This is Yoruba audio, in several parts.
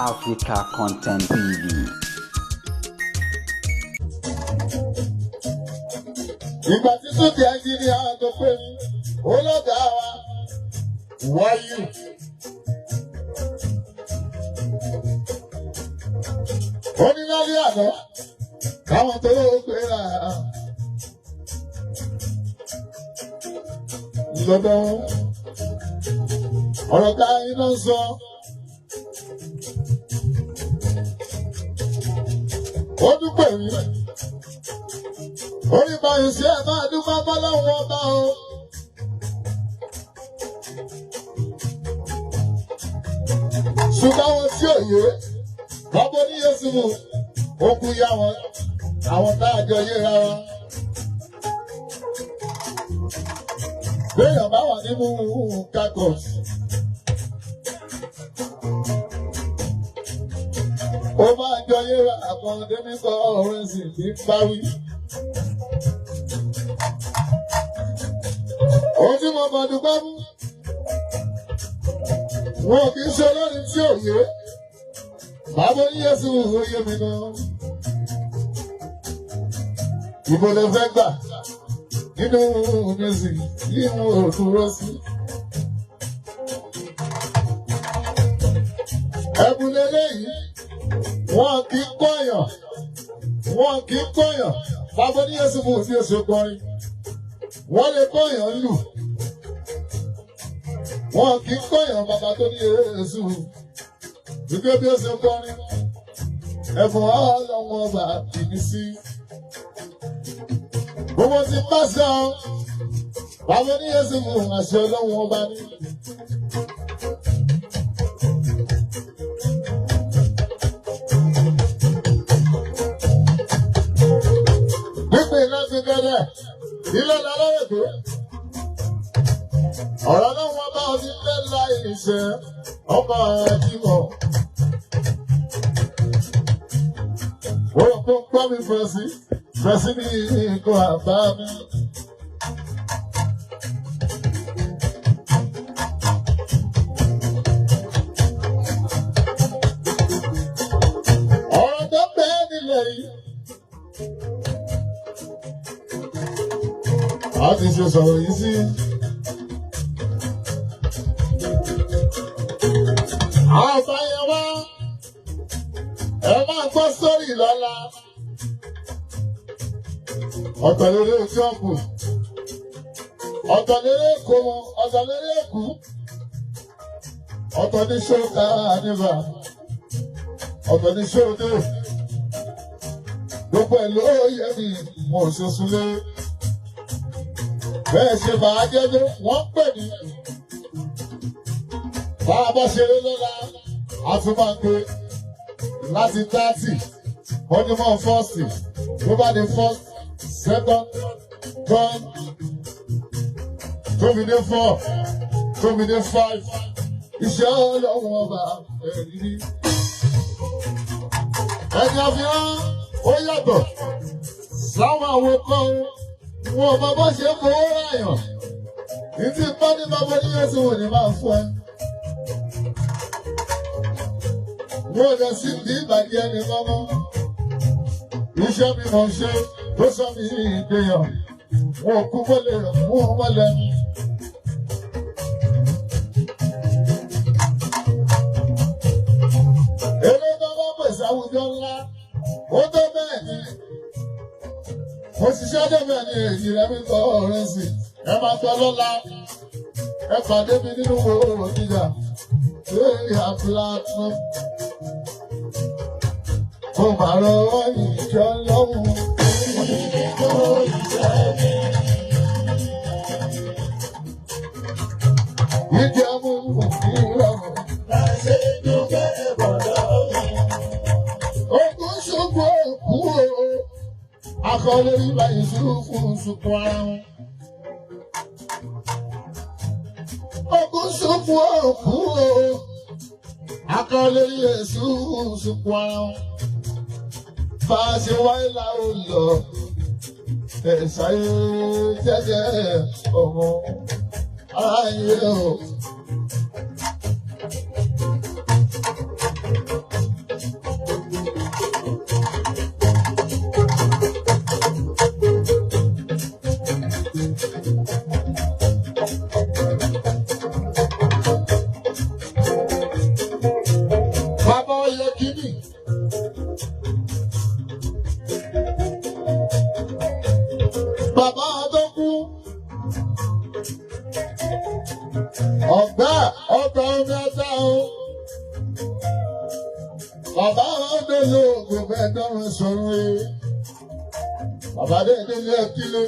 Africa Content TV. Ìgbà tí Súnkì ẹnjìníà tó pé mi, ó lọ́gàá wa wáyù. Ó ní lálẹ́ àná káwọn tó gbéra lọ́dọ̀ ọ̀rọ̀ ká iná sọ. Ó dúpẹ́ mi orí báyìí sí ẹ máa dúpẹ́ fọlọ́run ọba o. Ṣùgbọ́n àwọn tí ò yé bọ́bọ́ ní Yéṣu ó kú yá wọn àwọn tá a jọ yéra wa. Béèyàn bá wà nínú kakọ̀s. Ó máa jọ yéra àwọn déníkọ̀ ọ̀rẹ́sì ní báwí. Ohun tí mo mọ̀ dúpẹ́ mú. Wọn kì í ṣe olórin tí ò yé. Bàbá oníyẹ̀sùn ò yé mi gan. Ibo lè fẹ́ gbà nínú music tí wọn ò dúró sí. Ẹ̀bùn lélẹ́yìí, wọn kì í kọ̀yàn, wọn kì í kọ̀yàn. Bàbá oníyẹ̀sùn ò ní oṣù kọrin. Wọ́n lè kọ̀yàn lù. Wọn kì í kọ̀yàn bàbá tó ní Jésù. Wípé bí ó ṣe kọrin, ẹ̀bùn ọlọ́wọ́n ọba ìmísí. Gbogbo ti bá sọ, bàbá ní Jésù mú àṣẹ ọlọ́wọ́n ọba ní. Pípé iná ti gẹ́gẹ́, ilé lálẹ́ èkó. Ọ̀rọ̀ náà wọ́n bá ọdún lẹ́la ìṣẹ́ ọmọ ẹ̀dínwó. Wọ́n kò gbọ́ mi fẹ̀sí, fẹ̀sí ní ikọ̀ àbá mi. Ọ̀rọ̀ tó bẹ́ẹ̀ nílẹ̀ yìí. A ti ṣe sọ̀rọ̀ yìí sí. Àwọn yẹn wá, ẹ máa gbọ́ sórí lọ́la. Ọ̀tọ̀ lórí ojú ọ̀pù, ọ̀tọ̀ lórí èkó wọn, ọ̀tọ̀ lórí èkú, ọ̀tọ̀ ní ṣókà níbà, ọ̀tọ̀ ní ṣódé. Gbogbo ẹ̀ ló yẹ mi, mo ṣe súnlé. Bẹ́ẹ̀ ṣe máa jẹ́jẹ́, wọ́n pè mí. Bá a bá ṣeré lọ́la, a tún máa ń gbé láti 30, mọ́júmọ́ fọ́ọ̀sì, tó bá di first, second, third, tó fi dé four, tó fi dé five. Iṣẹ́ ọlọ́run ọba ẹ̀rí. Ẹni àfihàn ó yàtọ̀ sáwọn àwọn kan wọn ò mọ bó ṣe fowó ráyàn. Ìtì bá ní bàbá oníyẹ̀sìn wò ní máa fún ẹ. Wọ́n lọ sí ní ìbàjẹ́ ẹni lọ́wọ́. Iṣẹ́ mi mọ̀ ṣe tó sọ mi ìgbéyàn. Wọn ò kú mọ́lẹ̀ mú wọn mọ́lẹ̀. Eré tó bá pèsè àwùjọ ńlá, ó tó bẹ́ẹ̀ ni. Mo ṣiṣẹ́ débẹ̀ ni èyí rẹ̀ mi kọ́ ọ̀rẹ́ sí. Ẹ máa tọ́ lọ́la. Ẹ pàdé mi nínú owó gíga. Lórí àpìlàtún. Mo máa rọwọ́ ìjọ lọ́hùn. Ìjẹ́ mú mi rọrùn. Ogun ṣubú òkú o. Akọ lórí báyìí ṣubú ṣùkú ara wọn. Ogun ṣubú òkú o. Akọ lórí èṣù ṣùkú ara wọn. Bá a ṣe wáyé la ó lọ. Ẹ̀ṣáyé jẹ́jẹ́ ọmọ ayé o. o. Bàbá wa ń dolo ògùn bẹ́ẹ̀ dọ́run sọ̀rọ̀ e. Bàbá dé délé ẹkílé.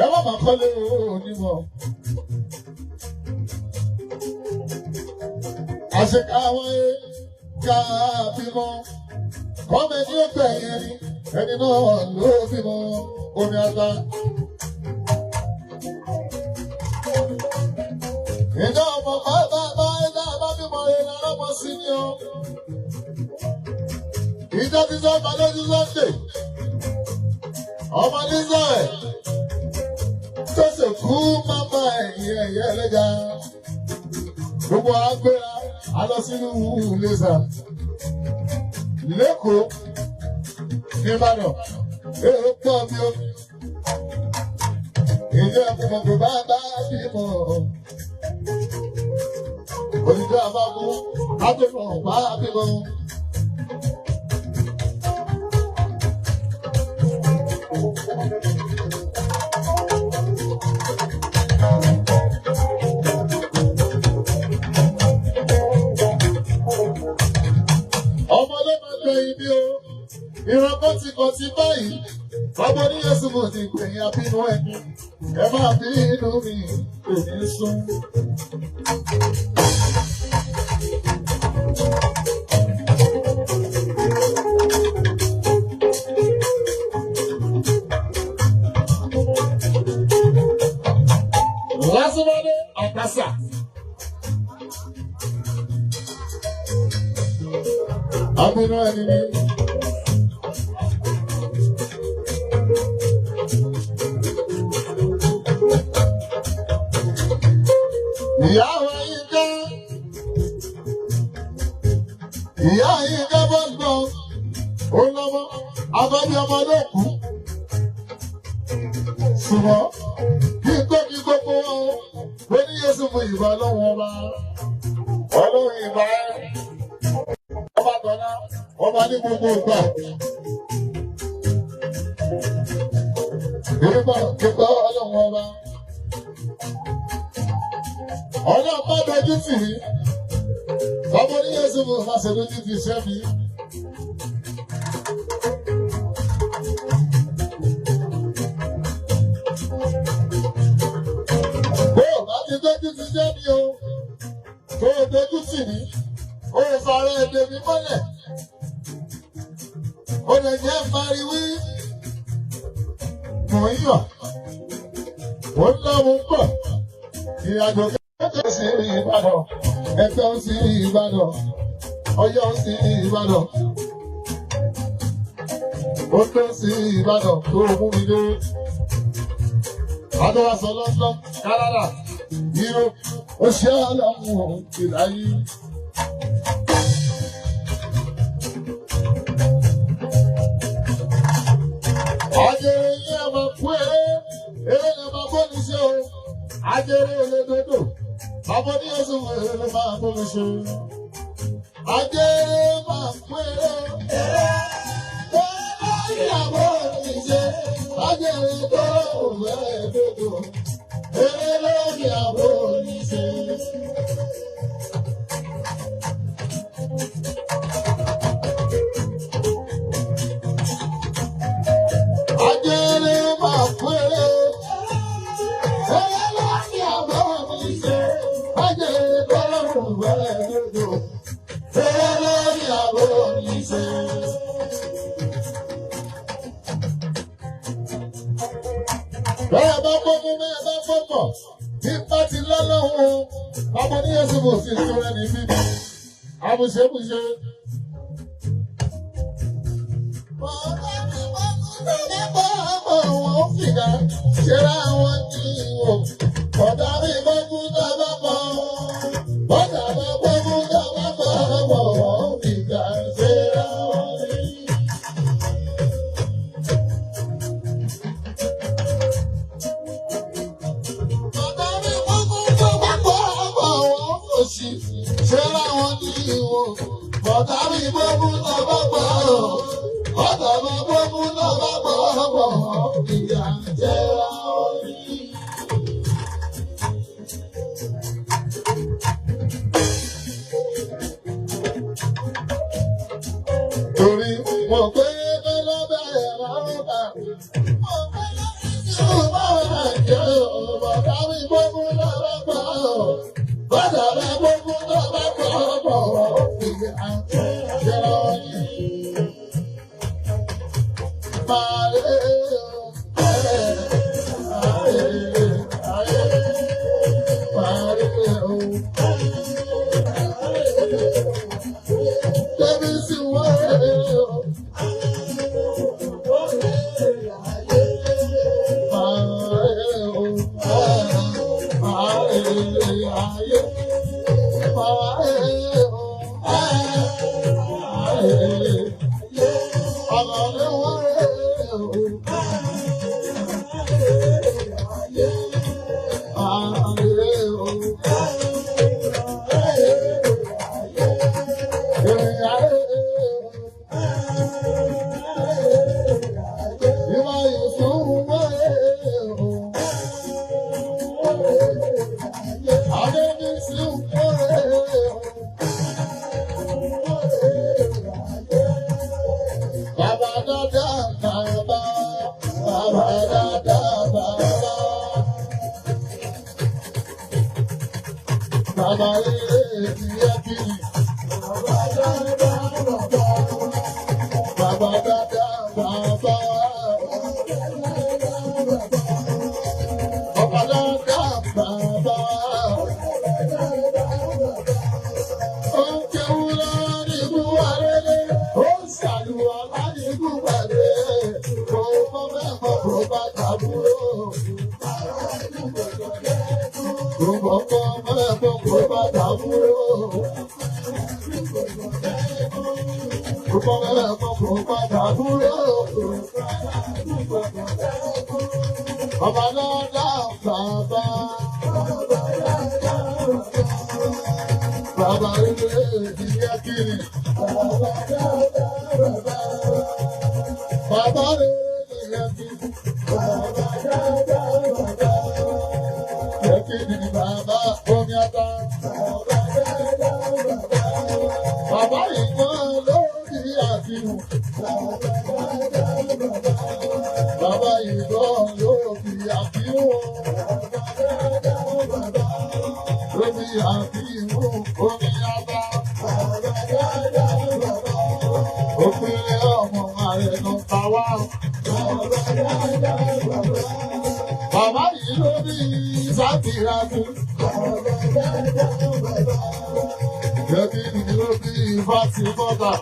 Ẹ má má kọ́lé onímọ̀. Àṣekà wọn e ká bímọ. Kọ́mẹ ní ọgbẹ̀yìn ẹni, ẹni náà ló bímọ omi ata. Ìjọ ọmọ bàbá bá ẹ̀dá bá bímọ ẹ̀rọ ọlọ́mọ sí ni o. Ìjọ ti sọ ọmọ lójú Sunday. Ọmọ Israel tó sì kú máma ẹ̀yìn ẹ̀yẹ ẹlẹ́ja. Gbogbo agbéra a lọ sínú Iléṣà. Lẹ́kọ̀ọ́ Nìbàdàn èrò pọ̀ bí o. Ìjọ ẹ̀kọ́ kò bá bá bímọ. Òṣìṣẹ́ àbábú látọ̀nà bá bímọ. Ọmọ ló máa gbẹ ibi o. Ìran kọ́tìkọ́tì báyìí. Ọmọ ní Yẹ́sù mo ti gbẹ̀yìn abínú ẹni. Ẹ máa bí inú mi, èmi sún. Lásìmọ́lé Àkàsà. Abínú ẹni ni. Ìyá wa yìí ká. Ìyá yìí ká bọ́ gbọ́. Ó lọ́mọ, abájọ́ ọmọ ló kú. Ṣùgbọ́n kí n tó kí gbogbo wọn o, ó ní Yéṣu fún ìbá lọ́wọ́ ọba. Ọlọ́run ìbá ẹ. Ọba tọ́lá, ọba ní gbogbo ìgbà. Ìbá kíkọ́ ọlọ́run ọba. Ọlọ́run bá dojú tì mí. Ọmọ ní Yéṣu fún ìbá ṣe dojú ti iṣẹ́ mi. Bó o bá ti dojú ti iṣẹ́ mi o, tó o dojú tì mí, o ò fara ẹ̀dẹ̀ mi mọ́lẹ̀. Ó lè jẹ́ fariwí. Mò ń yọ̀, mò ń lọ, mò ń bọ̀. Ìrìnàjò kékeré sí Ìbàdàn, Ẹ̀pẹ́ sí Ìbàdàn, Ọ̀yọ́ sí Ìbàdàn. Ó tó sí Ìbàdàn tó mú mi dé. Adéwàsọ London, Canada, Europe, ó ṣe ọlọ́run ìlàyé. Ajere yín ẹ máa kú eré, eré ni ẹ máa bó mi ṣe o. Ajere olódodo, ọmọ ní Yéṣu eré ló máa bó mi ṣe. Ajere máa kú eré, eré ló máa bó mi ṣe. Ajere tó olódodo, eré ló máa bó mi ṣe. Ajere máa kú eré o. Eré ló máa bó mi ṣe. Ajere tó olódodo, eré ló máa bó mi ṣe. Bẹ́ẹ̀ bá gbógun bẹ́ẹ̀ bá gbọ́pọ̀, bí bá ti lọ́lọ́hún o, ọmọ ní Yéṣu kò sí ìṣúra ní bíbí. Àbùṣebùṣe. Bàbá mi bá kú tẹ̀lé bá ọmọ wọn fìgà, ṣera wọn ní ìwò. Bọ̀dá mi bá kú tẹ̀lé bá bọ́dà bá gbógun tẹ̀lé bá ọmọ wọn fìgà, ṣera wọn ní ìwò. Bàbá mi gbógun tó bá gbọ́ ọmọ wọn fòṣì, ṣé láwọn ní ìwò. Bàbá mi gbógun tó bá gbọ́ ọ̀. Bàbá mi gbógun tó bá gbọ́ ọmọ ìyá jẹ́ láwọn ní. Mo pé kọ́lọ́bẹ̀ rárá. Mo pé lọ́wọ́ jẹ́ bàbá mi gbogbo lọ́wọ́ pọ̀. Bàbá mi gbogbo lọ́wọ́ pọ̀ pọ̀. Ìgbà àjẹrọ yìí. Bàbá yìí ló bí Sátìrátù. Jẹ́bí ni ló bí Fátímọ́tà.